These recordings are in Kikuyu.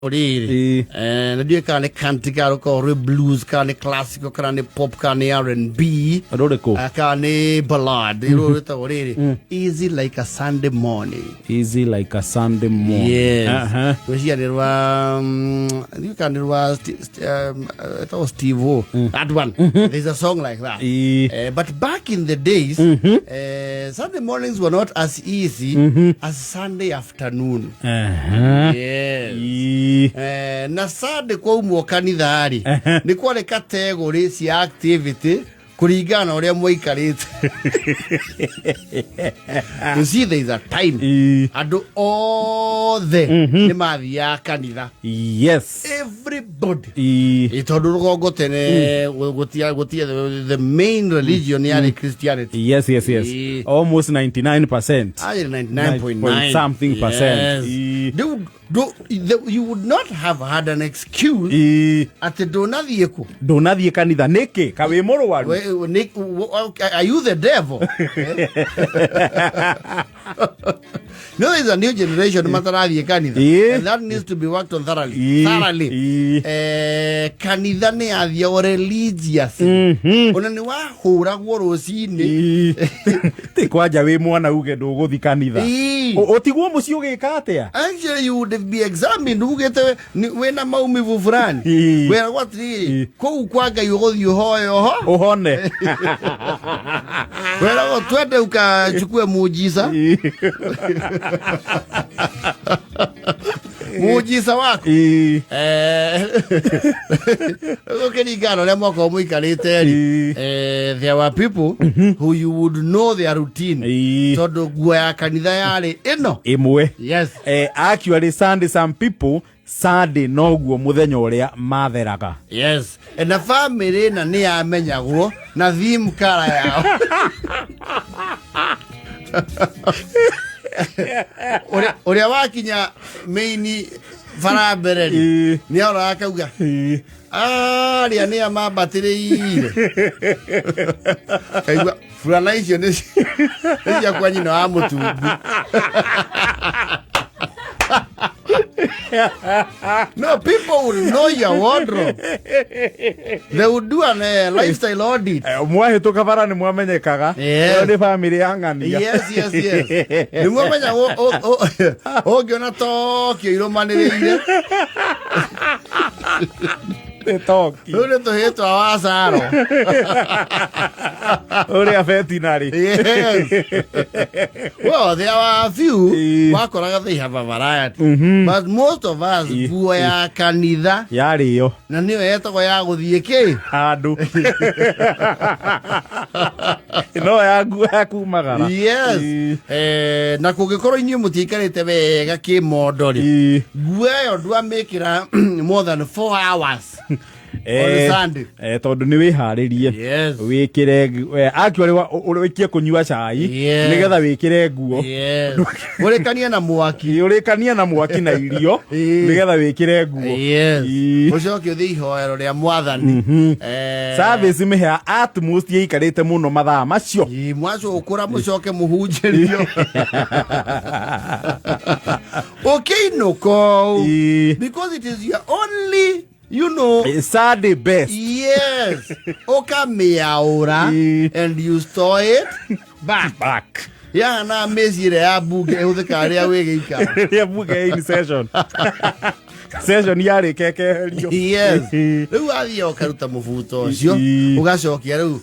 Rĩrĩ, na ndiũĩ kana nĩ country, kana rũkoragwo rwĩ blues, kana nĩ classical, kana nĩ pop, kana nĩ R&B, Rũrĩkũ? Kana nĩ ballad. Rũrũ rwĩtagwo rĩrĩ, "Easy Like a Sunday Morning". "Easy Like a Sunday Morning". Yes. Gwĩciria nĩ rwa ndiũĩ kana nĩ rwa ĩtagwo Steve O, that one. There's a song like that. But back in the days, Sunday mornings were not as easy as Sunday afternoon. Yes. Na Sunday kwaumwo kanitha-rĩ, nĩ kwarĩ category cia activity kũringana na ũrĩa mwaikarĩte. You see, there is a time andũ othe nĩ mathiaga kanitha. Everybody. Ĩ, tondũ rũgongo tene gũtia the main religion yarĩ Christianity. Yes. Almost 99%. Aye, 99.9 point something percent. Yes. You would not have had an excuse atĩ ndũnathiĩ kũ. Ndũnathiĩ kanitha nĩkĩ ka wĩ mũrwaru? Okay, are you the devil? No, there's a new generation matarathiĩ kanitha. And that needs to be worked on thoroughly. Thoroughly. Kanitha nĩ yathiagwo religious, ona nĩ wahũragwo rũcinĩ. Ti kwanja wĩ mwana uge ndũgũthi kanitha. Ũtigwo mũciĩ ũgĩka atĩa? Actually, you would be examined ugĩte wĩna maumivu fulani. Wĩragwo atĩrĩrĩ, kũu kwa Ngai ũgũthiĩ ũhoe oho ũhone. Wĩragwo twende ukachukue muujiza, muujiza waku. Ũkĩringana na ũrĩa mwakorwo mũikarĩte rĩ, there were people who you would know their routine, tondũ nguo ya kanitha yarĩ ĩno. Ĩmwe. Yes. Actually, Sunday, some people, Sunday noguo mũthenya ũrĩa matheraga. Yes, na famĩlĩ na nĩ yamenyagwo na theme kara yao. Ũrĩa wakinya main bara mbere rĩ, nĩ aroraga akauga, arĩa nĩ a mambatĩrĩire, kaigua burana icio nĩ cia kwa nyina wa mũtungu. No, people will know your wardrobe. They would do an lifestyle audit. Mwahĩtũka bara nĩ mwamenyekaga. Ĩyo nĩ bamĩrĩ ya ng'ania. Yes. Nĩguo menya ũngĩona tokio irũmanĩrĩire. Nĩ toki. Rĩu nĩ tũhĩĩ twa wacaro. Ũrĩa vetinary. Yes. Well, there were a few wakoraga they have a variety. But most of us, nguo ya kanitha yarĩ ĩyo na nĩyo yetagwo ya gũthiĩ kĩ? Handũ no ya nguo ya kumagara. Yes. Na kũngĩkorwo inyuĩ mũtiikarĩte wega kĩmondo rĩ, nguo ĩyo ndwamĩkĩra more than 4 hours on Sunday. Tondũ nĩ wĩharĩrie, wĩkĩre actually ũrĩkie kũnyua cai, nĩgetha wĩkĩre nguo. Yes. Ũrĩkanie na mwaki. Ũrĩkanie na mwaki na irio, nĩgetha wĩkĩre nguo. Ũcoke ũthiĩ ihoero rĩa mwathani. Service mĩhea at most ĩikarĩte mũno mathaa macio. Ĩ, mwacũkũra mũcoke mũhunjĩrio ũkĩinũka ũũ, because it is your only Sunday best. Yes, ũkamĩaũra and you store it back. Back. Yahana mĩci ĩrĩa ya mbunge ĩhũthĩkaga rĩrĩa wĩ gĩikaro. Rĩrĩa bunge in session, session yarĩka ĩkeherio. Yes, rĩu wathiĩ ũkaruta mũbuto ũcio, ũgacokia rĩu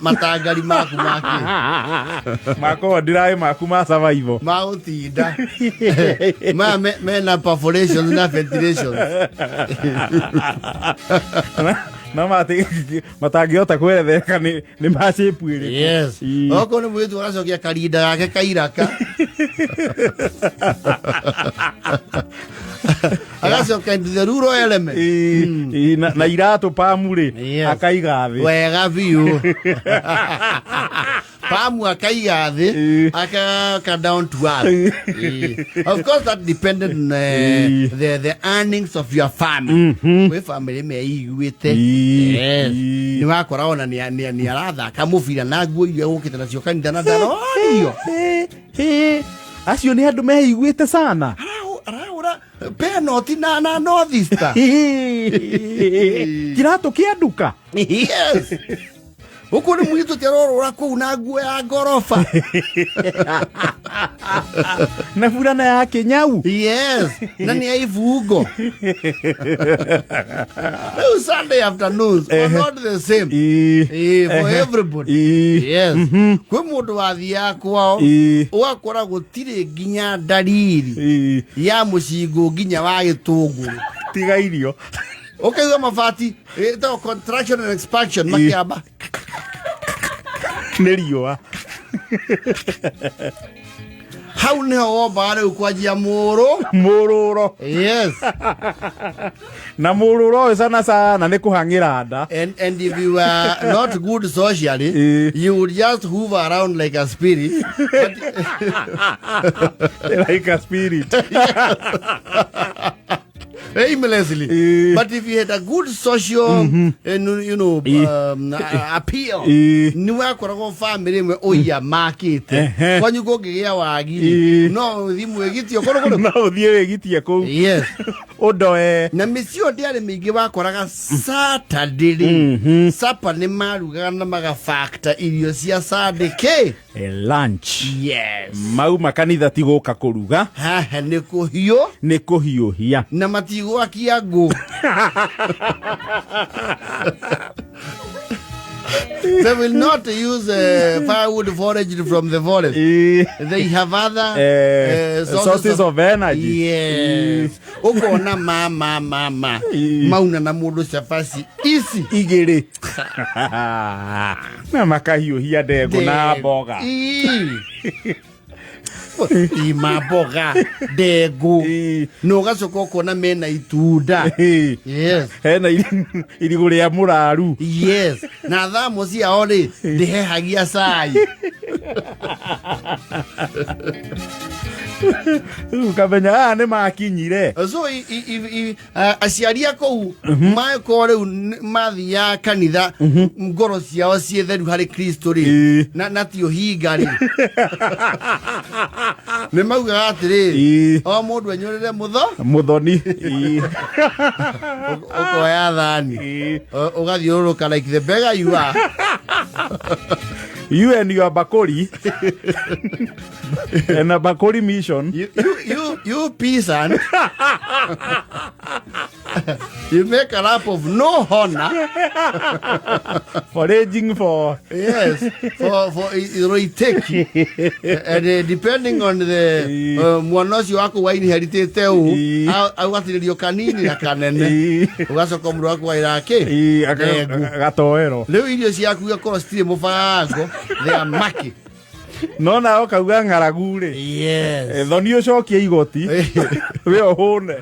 matangari maku maki. Makorwo ndiraĩ maku ma survival. Magũtinda maya mena perforations na ventilations. Na matangĩhota kweretheka nĩ ma shape ĩrĩkũ. Yes. Okorwo nĩ mũirĩtu, agacokia karinda gake kairaka, agacoka into the rural element. Ĩ, na iratũ pamu rĩ, akaiga thĩ. Wega biũ, pamu akaiga thĩ. Akaka down to earth. Of course that depended on the earnings of your family. Kwĩ family meiguĩte. Yes. Nĩ wakora ona nĩ arathaka mũbira na nguo iria gũkĩte nacio kanitha na ndarorio. Acio nĩ andũ meiguĩte sana. Arahũra. Penalty na North Eastern. Kiratũ kĩa nduka. Yes, huku nĩ mũirĩtu tiarorũra kũu na nguo ya ngoroba. Na burana ya kĩnyau. Yes, na nĩ ya ibungo. Rĩu Sunday afternoons were not the same. For everybody. Yes, kwĩ mũndũ wathiaga kwao, ũgakora gũtirĩ nginya ndariri ya mũcingo nginya wa gĩtũngũrũ. Tiga irio. Ũkaigua mabati ĩtagwo contraction and expansion makĩamba. Nĩ riũa. Hau nĩho wombaga rĩu kwanjia mũrũ. Mũrũro. Yes. Na mũrũro ũyũ sana sana nĩ kũhang'ĩra nda. And if you are not good socially, you would just hover around like a spirit. But, like a spirit. Aimlessly. But if you had a good social and appeal, nĩ wakoragwo family ĩmwe ũiya makĩte. Kwanyu kũngĩgĩa wagi, no ũthi mwĩgitio kũrũ kũrũ. No ũthiĩ wĩgitie kũu. Yes. Ũndoe. Na mĩciĩ ĩyo ndĩarĩ mĩingĩ, wakoraga Saturday rĩ, supper nĩ marugaga na magabacta irio cia Sunday kĩ? Lunch. Yes. Mauma kanitha ti gũka kũruga. Haha nĩ kũhiũ. Nĩ kũhiũhia. Na matigwakia ngũ. They will not use firewood foraged from the forest. They have other sources of energy. Yes. Ũkona ma ma ma ma mauna na mũndũ cabaci ici igĩrĩ na makahiũhia ndengũ na mboga. Ima mboga, ndengũ, na ũgacoka ũkona mena itunda. Yes. Hena irigũ rĩa mũraru. Yes, na thamo ciao rĩ, ndĩhehagia cai. Rĩu ũkamenya aya nĩ makinyire. So aciari a kũu makorwo rĩu mathiaga kanitha ngoro ciao ciĩ theru harĩ Kristo rĩ, na ti ũhinga rĩ, nĩ maugaga atĩrĩrĩ, o mũndũ enyũrĩre mũtho. Mũthoni. Ũkoya thani, ũgathiũrũrũka like the beggar you are. You and your bakori and a bakori mission. You peasant, you make a lap of no honor. Foraging for Yes, for iroiteki and depending on the mwana ũcio waku wa inheritĩte ũũ, agatĩrĩrio kanini na kanene, ũgacoka mũndũ waku waira kĩ? Ndengũ. Gatoero. Rĩu irio ciaku igakorwo citirĩ mũbango, they are maki. No nawe ũkauga ng'aragu rĩ, thoni ũcokie igoti we ũhũne.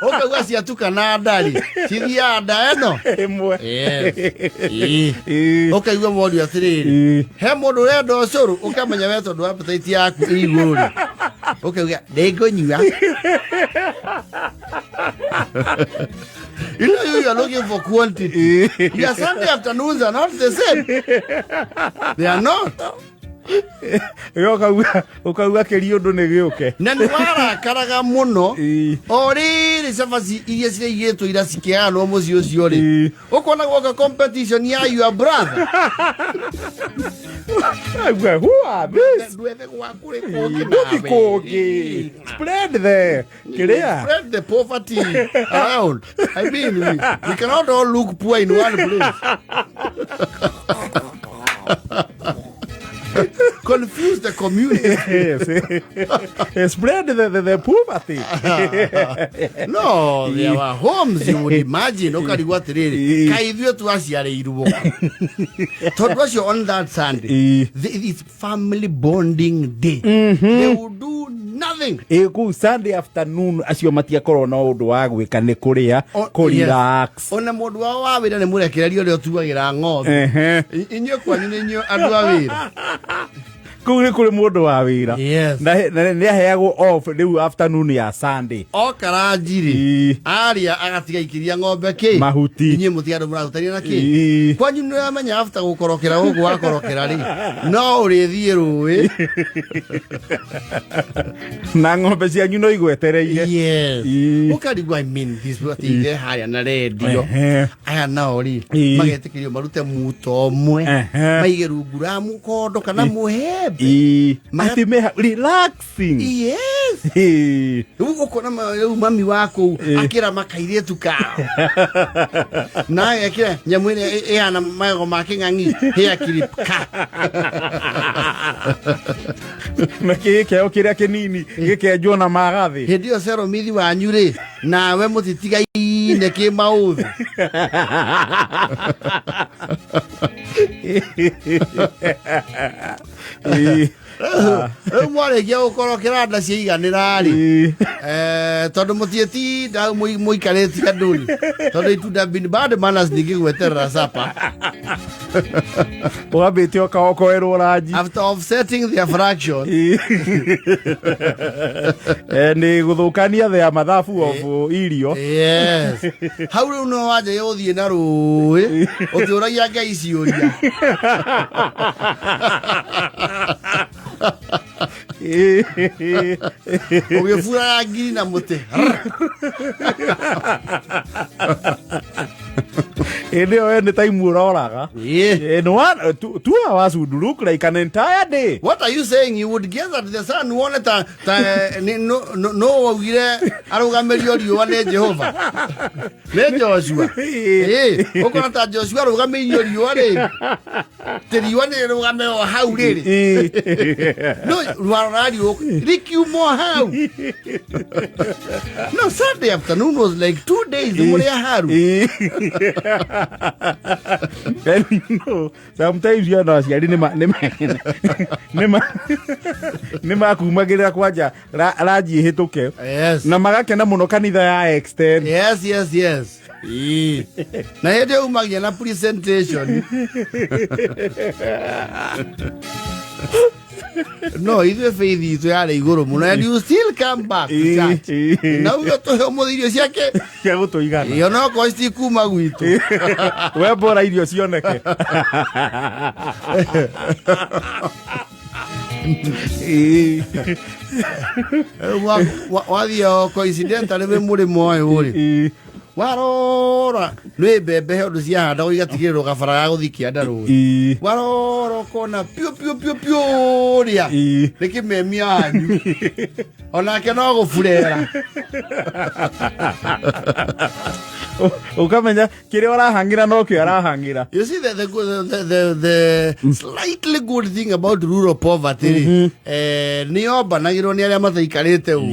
Ũkauga ciatukana ndari cithiaga nda ĩno ĩmwe. Yes. Ũkaigua morio atĩrĩrĩ, he mũndũ ũrenda ũcũrũ, ũkamenya we tondũ appetite yaku ĩ igũrũ rĩ, ũkauga ndĩngũnyua. You are looking for quantity. Your Sunday afternoons are not the same. They are not. We ũkauga kĩri ũndũ nĩ gĩũke. Na nĩ warakaraga mũno o rĩrĩ cabaci iria ciraigĩtwo ira cikĩganwo mũciĩ ũcio rĩ, ũkona gwoka competition ya your brother. Auga, who are this? Ndwethe gwaku rĩ kũngĩ Ndũthi nawe. kũngĩ spread the kĩrĩa. Spread the poverty around. I mean, we cannot all look poor in one place. Confuse the community. Yes. Spread the poverty. No, there were homes you would imagine. Ũkarigwo atĩrĩrĩ, kaĩ ithuĩ twaciarĩirwo tondũ acio on that Sunday, it's family bonding day. They would do nothing. Ĩ kũu Sunday afternoon acio matiakorwo na ũndũ wa gwĩka, nĩ kũrĩa, kũ relax. Ona mũndũ wao wa wĩra nĩ mũrekereria ũrĩa ũtuagĩra ng'ombe. Inyuĩ kwanyu nĩ inyuĩ andũ a wĩra. Kũu nĩ kũrĩ mũndũ wa wĩra. Yes. Na nĩ aheagwo off rĩu afternoon ya Sunday. Oka ranji-rĩ, aria agatiga ikiria ng'ombe kĩ Mahuti. Inyuĩ mũtiga andũ mũrahutania na kĩ kwanyu. Nĩ ũramenya after gũkorokera gũkũ wakorokera rĩ, no ũrĩthiĩ rũĩ. Na ng'ombe cianyu no igwetereire. Yes. Ũkarigwo, I mean, this atĩ ithe harĩa na rendio. Aya nao rĩ, magetĩkĩrio marute muto ũmwe, maige rungu ra mũkondo kana mũhembe. Atĩ meha relaxing. Yes. Rĩu ũkona rĩu mami waku akĩra makairĩtu kao na agekĩra nyamũ ĩrĩa ĩhana magego ma kĩng'ang'i, hair clip ka. Na kĩkeo kĩrĩa kĩnini gĩkenjwo na magathĩ. Hĩndĩ ĩyo ceromithi wanyu rĩ, nawe mũtitigaine kĩ maũthĩ. Rĩu mwarĩkia gũkorokera nda ciaiganĩra rĩ, tondũ mũtiĩtinda mũikarĩtie andũ rĩ, tondũ itunda been bad manners ningĩ gweterera supper. Ũgambĩte ũkaokoerwo ranji. After offsetting their fraction. Nĩ gũthũkania thea mathabu of irio. Yes, hau rĩu no wanja gũthiĩ na rũĩ ũkĩũragia Ngai ciũria. Ũgĩburaga ngiri na mũtĩ. Hĩndĩ ĩyo we nĩ taimu ũroraga. 2 hours would look like an entire day. What are you saying? You would guess at the sun wone ta no waugire arũgamĩrio riũa nĩ Jehova, nĩ Joshua. Ũkona ta Joshua arũgamĩirio riũa rĩrĩ, tĩ riũa nĩ rĩrũgame o hau rĩrĩ, no rwarora riũa rĩkiuma o hau. No Sunday afternoon was like 2 days mũrĩ aharu. And sometimes aciari nĩ makumagĩrĩra kwanja ranji ĩhĩtũke na magakena mũno kanitha ya extend. Yes. Ĩĩ. Na hĩndĩ ĩyo umagia na presentation, no ithuĩ faith itũ yarĩ igũrũ mũno, and you still come back to church na uge tũhe ũmũthĩ irio ciake cia gũtũigana. Ĩyo no korwo citikuma gwitũ. We bora irio cioneke. Rĩu wathiĩ o coincidentally wĩ mũrĩmo ũyũ rĩ, warora nĩ mbembe he ũndũ ciahandagwo igatigĩrĩrwo kabara ga gũthiĩ kĩanda rũĩ. Warora ũkona piũ piũ piũ piũ ũrĩa nĩ kĩmemia wanyu onake no gũburera. Ũkamenya kĩrĩa ũrahang'ĩra nokĩo arahang'ĩra. You see, the slightly good thing about rural poverty mm nĩ yombanagĩrwo nĩ arĩa mataikarĩte ũũ.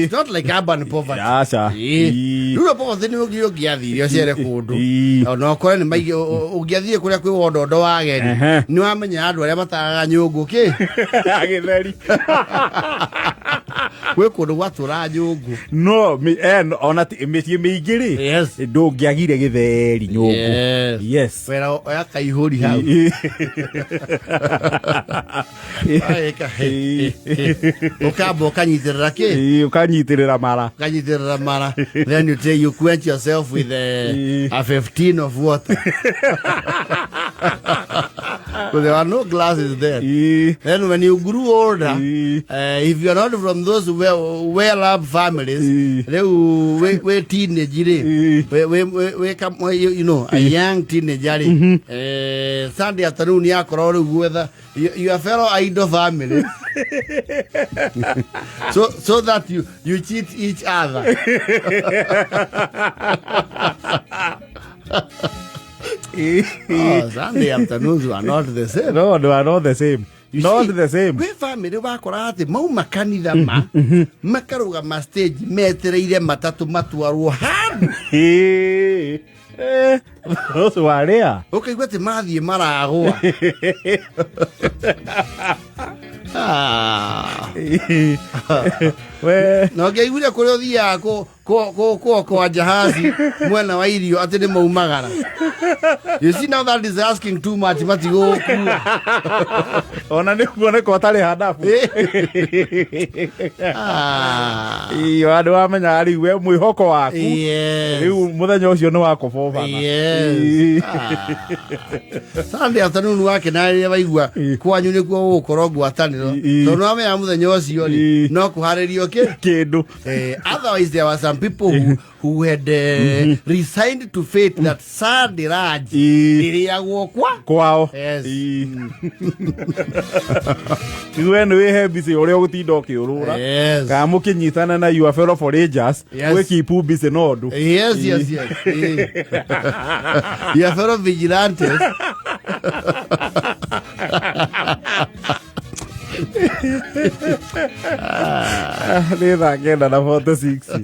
It's not like urban poverty. Aca. Rural poverty nĩ ũngĩathire ũcere kũndũ ona ũkore nĩ maige ũngĩathire kũrĩa kwĩ wondondo wa ageni, nĩ wamenya andũ arĩa matagaga nyũngũ kĩ gĩtheri. Gwĩ kũndũ gwatũraga nyũngũ. No no, ona mĩciĩ mĩingĩ rĩ, ndũngĩagire gĩtheri nyũngũ. Yes. Wera oya kaihũri hau. Agĩka he, he, he. Ũkamba ũkanyitĩrĩra kĩ. Ũkanyitĩrĩra mara. Ũkanyitĩrĩra mara, then you take, you quench yourself with a 15 of water because there are no glasses there. Then when you grew older, if you are not from those well up families, rĩu wĩ teenage rĩ, wĩ a young teenager rĩ, Sunday afternoon yakorwo rĩu gwetha your fellow idle family so that you cheat each other. Oh, Sunday afternoons were not the same. No, they are not the same. You Not see, the same. Gwĩ family wakora atĩ mauma kanitha ma makarũgama stage metereire matatũ matwarwo handũ. Those were rare. Ũkaigua atĩ mathiĩ maragũa. Ah. We. Na ũngĩaiguire kũrĩa ũthiaga kuokoa jahazi mwena wa irio atĩ nĩ maumagara. You see, now that is asking too much, matigũkua. Ona nä kuoneka ũtarĩ handabu. Ah. Iyo andå wamenyaga rä u we mwä hoko waku Yes. rä u må thenya å cio nä wakobobana. Yes. Ah. Sunday afternoon wakena rĩrĩa waigua kwanyu nĩkuo gũgũkorwo ngwatanĩro, tondũ nĩwamenya mũthenya ũcio rĩ, no kũharĩrio kĩ Kä ndå. Otherwise there were some people who had resigned to fate that Sunday lunch ĩrĩagwo kwa kwao. Yes. We nä wä he mbici å rä a å gå tinda å kä å rå ra kana må kä nyitana na your fellow foragers, gwä keep busy no ndå. Yes. Your fellow vigilantes. Nä thaa 9:46.